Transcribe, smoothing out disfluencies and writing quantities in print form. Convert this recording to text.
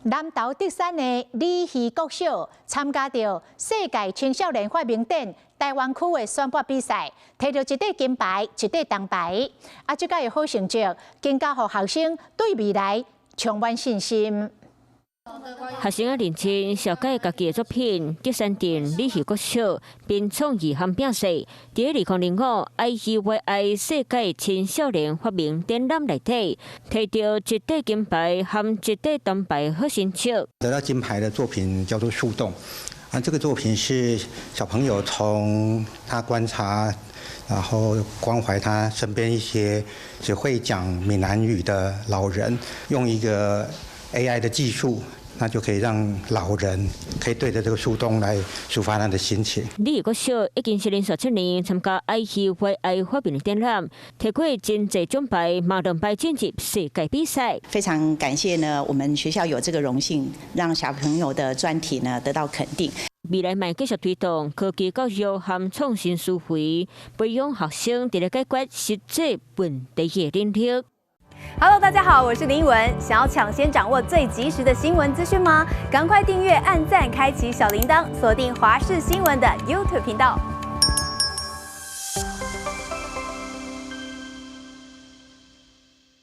南投竹山的李希國小參加著世界青少年發明展台灣區的選拔比賽，提著一塊金牌，一塊銅牌。啊，這个好成績，更加予學生對未來充滿信心。學生仔認真紹介家己的作品，竹山鎮李希國小編創意和餅說，佇2005 IEYI 世界青少年發明展覽內底，提著一塊金牌和一塊銅牌好成績。得到金牌的作品叫做樹洞，啊，這個作品是小朋友從他觀察，然後關懷他身邊一些只會講閩南語的老人，用一個 AI 的技術，那就可以讓老人可以對着這個樹洞來抒發他的心情。李希國小已經是連續7年參加 IEYI 發明展覽，提過真濟獎牌，嘛兩擺進入世界比賽。非常感謝呢，我們學校有這個榮幸，讓小朋友的專題呢得到肯定。未來嘛繼續推動科技教育和創新思維，培養學生佇咧解決實際問題的能力。 Hello，大家好，我是林文。想要搶先掌握最及時的新聞資訊嗎？趕快訂閱、按讚、開啟小鈴鐺，鎖定華視新聞的 YouTube 頻道。